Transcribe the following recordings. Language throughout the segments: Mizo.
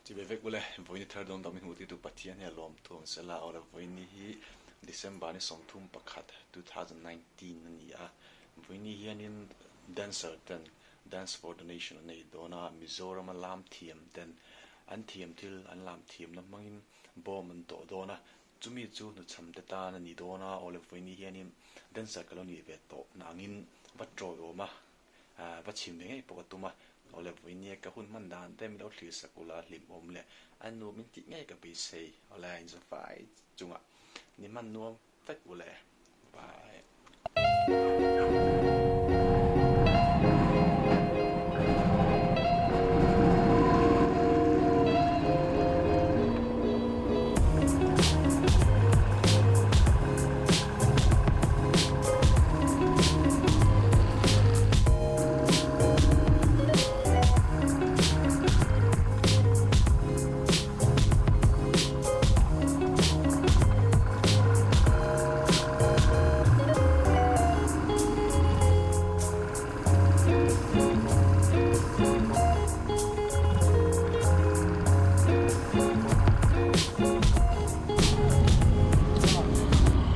Chibai vek ule, vawiin thar dawn dam i hmuh tirtu Pathian hi a lawm thu ang sela, awle vawiin hi December ni 31, 2019 a ni a, vawiin hianin dancer ten Dance for Donation an nei dawn a, Mizorama lam thiam ten an thiam thil an lam thiamna hmangin bawm an tawh dawn a, chumi chu hnuchham te tan a ni dawn a, awle vawiin hianin dancer ka lo nih ve tawh nangin va tawiawm a. Va chhim ve ngei pawh ka tum a, awle vawinia ka hun hman dan te min lo thlir sak ula hlimawm leh a nu min tih ngei ka beisei, awle inzafai chungah ni hman nuam vek ule, bye.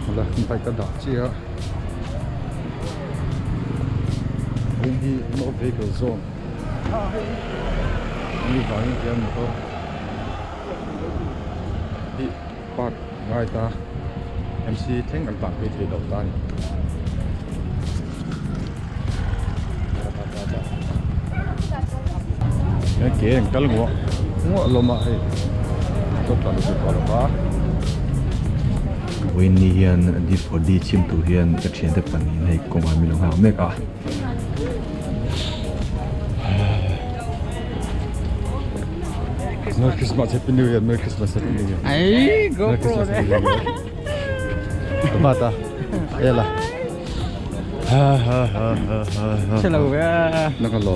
Hala bike a dah chiah a heng hi no vehicle zone ni vangin hian motor hi park ngai ta MC thleng kan tlan phei thei lo ta a ni. Ke an kal nguah nguah lawm a hei motor tlan chu tawh lo va. Vawiin ni hian D for D chhim tur hian ka thiante pahnihin hei kawngah min lo nghak mek a. Merry Christmas Happy New Year Merry Christmas Happy New Year. Ai GoPro Merry Christmas Happy New Year. Bata. Ela. Ha ha ha ha ha ha. Chalo ve. Naka lo.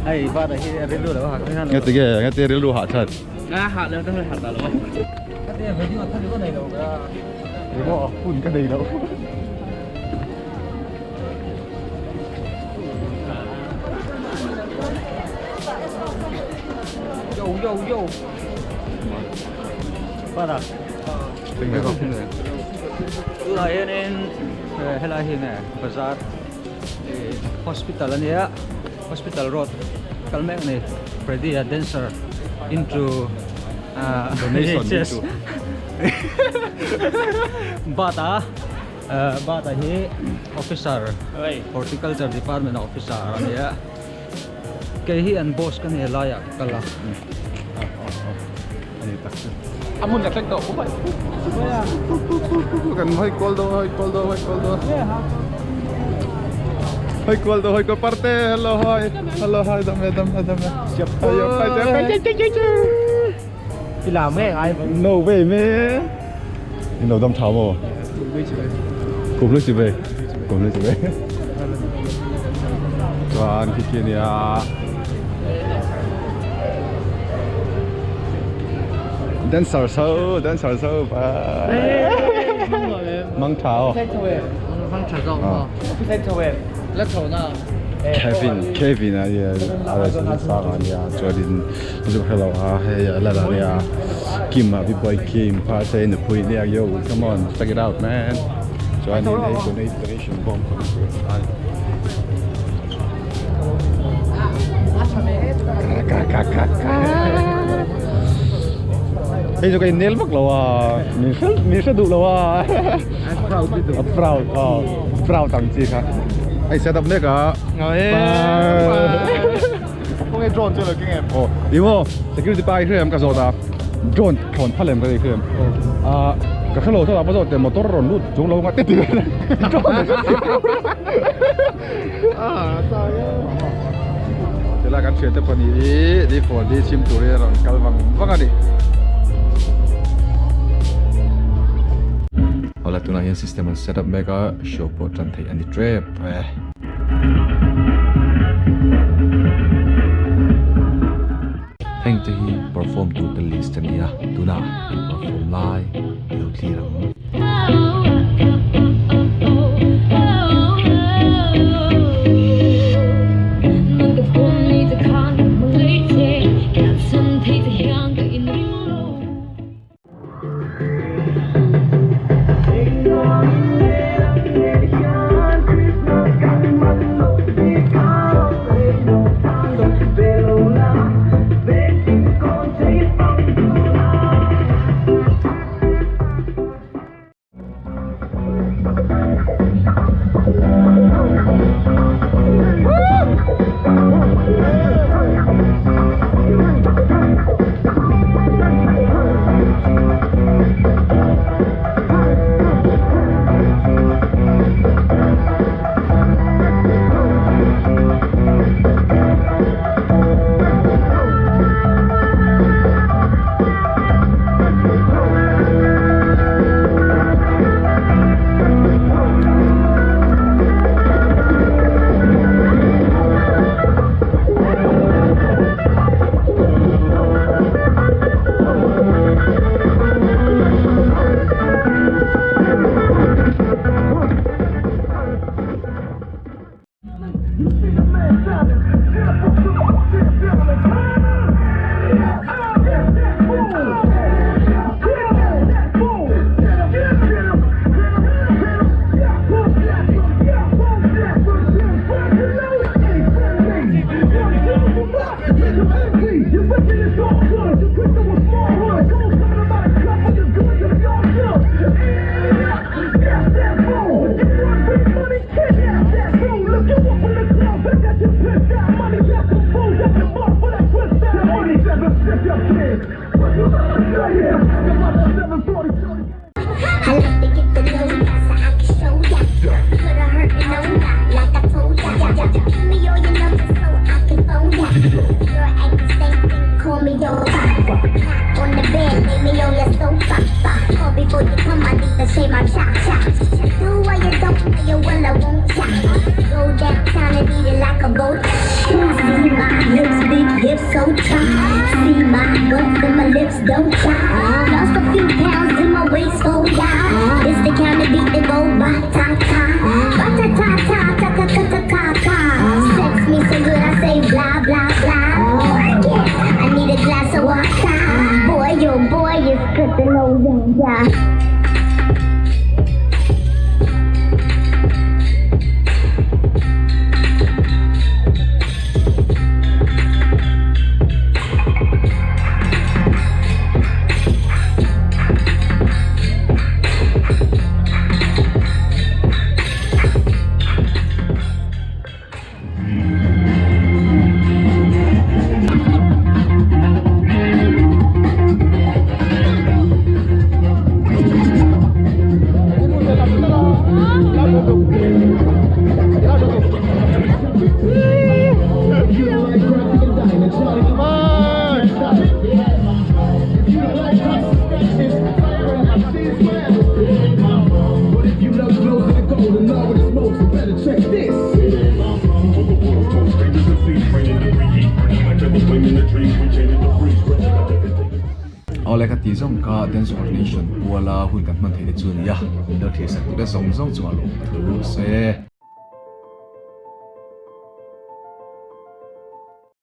Ai ba da hi rilu lo ha khan. Nghe ti ge, nghe ti rilu ha chat. Nga ha lo ta ha ta lo. Ka te video tha ko nei lo ga. Emo hun ka nei lo. Yo yo yo. Ba da. Tunah hianin helai hi nge bazar ih hospital a nia hospital road kal mek a ni Freddy a dancer into ah Donation into Bat a Bat a hi officer horticulture department a officer a nia kei hi an boss ka ni helaiah ka kal a. A hmun ka thleng tawh kan hawi kual dawn hawi kual dawn hawi kual dawn hawi kual dawn hawi kual parte hello hi hello hi dam e dam e dam e I làm nge ai no way man in lo dam tha maw kum lu chi ve kum lu chi ve chuan khi khi ania Dancer so, dancer so ba. Mang chào. Kevin, Kevin a ye a sang a nia chuanin chu hello a hei a la la nia Kim a B-boy Kim pha se nupui nia yo come on check it out man chuanin hei donate donation bawm kha a ni. Hei chu ka innel vak lo a, min hre min hre duh lo a. A proud aw proud ang chi kha. Hei set up mek a. Kawng drone chu lo keng em? Aw i maw security pa i hre em ka zawt a drone thlawn phal em ka i hre em? Ah ka hrelo thawt a va zawt teh motor rawn lut chung lo nga te ti drone Tilai kan thiante pahnih hi D4 D chhim turin a rawn kal vang vang a ni. Awle tunah hian system an set up mek a, show pawh tan theih a ni tep e. Heng te hi perform tur te list a ni a, tunah an perform lai i lo thlir ang. Awle ka tih zawng kha Dance Coordination puala hun kan hman theih te chu a ni a, min lo thlir sak tute zawng zawng chungah lawmthu se.